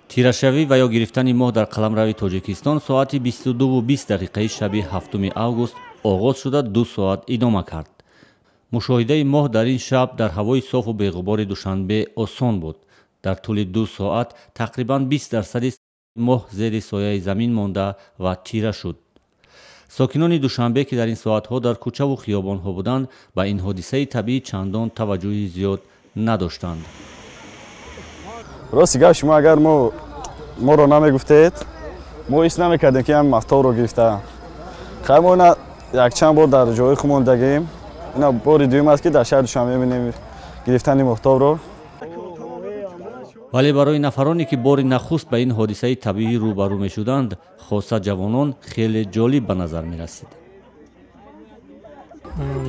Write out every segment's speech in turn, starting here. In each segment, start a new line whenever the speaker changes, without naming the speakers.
Тирашавӣ ва ё гирифтани моҳ дар қаламрави Тоҷикистон соати 22:20 шаби 7 август оғоз шуда 2 соат идома кард. Мушоҳидаи моҳ дар ин шаб дар ҳавои софу беғубори Душанбе осон буд. Дар тӯли 2 соат тақрибан 20% моҳ зери сояи замин монда ва тира шуд. Сокинони Душанбе, ки дар ин соатҳо дар кӯчаву хиёбонҳо буданд, ба ин ҳодисаи табиӣ чандон таваҷҷӯҳи зиёд надоштанд.
Рости гап, шумо агар моро намегуфтед, мо ҳис намекардем, ки ҳамин моҳтобро гирифта. Хай, мо ина якчанд бор дар ҷои худ мондагем. Ина бори дуюм аст, ки дар шаҳри Душанбе мебинем гирифтани моҳтобро.
Вале барои нафароне, ки бори нахуст ба ин ҳодисаи табиӣ рӯбарӯ мешуданд, хоса ҷавонон, хеле ҷолиб ба назар мерасид.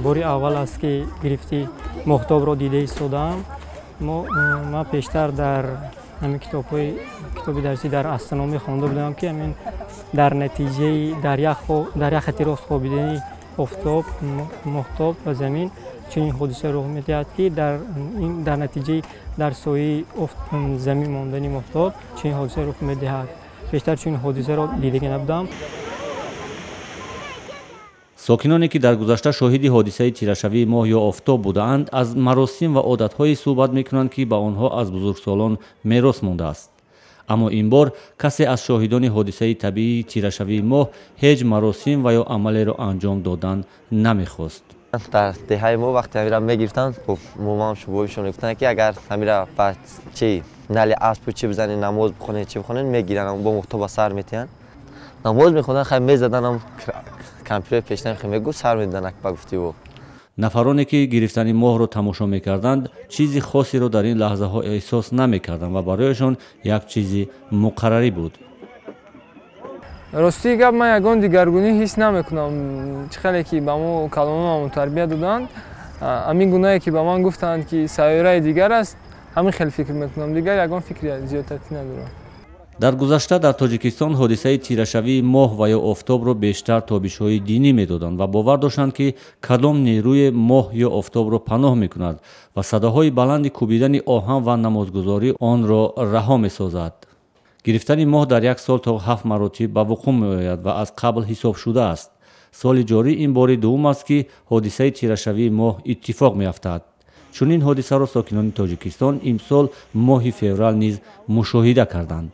Бори аввал аст, ки гирифти моҳтобро дида истодаам. Ман пештар дар ҳамин китобҳои китоби дарсӣ дар астрономӣ хонда будам, ки ҳамин дар натиҷаи дар як хати рост хобидани офтоб, моҳтоб ва замин чунин ҳодиса рух медиҳад, ки дар натиҷаи дар сояи замин мондани моҳтоб чунин ҳодиса рух медиҳад. Бештар чунин ҳодисаро дидаги набудам.
Сокиноне, ки дар гузашта шоҳиди ҳодисаи тирашавии моҳ ё офтоб будаанд, аз маросим ва одатҳое суҳбат мекунанд, ки ба онҳо аз бузургсолон мерос мондааст. Аммо ин бор касе аз шоҳидони ҳодисаи табиии тирашавии моҳ ҳеҷ маросим ва ё амалеро анҷом додан намехост.
Дар деҳаи мо вақте ҳамира мегирифтанд, момам шубоишон мегуфтанд, ки агар ҳамира ба чи нали аспу чи бизанед, намоз бихонед, чи бихонед, мегиранд, бо моҳтоба сар метиҳанд. Намоз мехонданд, хай мезаданам компютер пешнам, хай мегуфт, сар медиданак ба гуфти ӯ.
Нафароне, ки гирифтани моҳро тамошо мекарданд, чизи хосеро дар ин лаҳзаҳо эҳсос намекарданд ва барояшон як чизи муқаррарӣ буд.
Ростии гап, ман ягон дигаргунӣ ҳис намекунам. Чӣ хеле ки ба мо калононамон тарбия доданд, ҳамин гунае ки ба ман гуфтанд, ки сайёраи дигар аст, ҳамин хел фикр мекунам. Дигар ягон фикри зиёдатӣ надорам.
Дар гузашта дар Тоҷикистон ҳодисаи тирашавии моҳ ва ё офтобро бештар тобишҳои динӣ медоданд ва бовар доштанд, ки кадом нерӯе моҳ ё офтобро паноҳ мекунад ва садоҳои баланди кӯбидани оҳан ва намозгузорӣ онро раҳо месозад. Гирифтани моҳ дар як сол то 7 маротиб ба вуқӯъ меояд ва аз қабл ҳисоб шудааст. Соли ҷорӣ ин бори дуввум аст, ки ҳодисаи тирашавии моҳ иттифоқ меафтад. Чунин ҳодисаро сокинони Тоҷикистон имсол моҳи феврал низ мушоҳида карданд.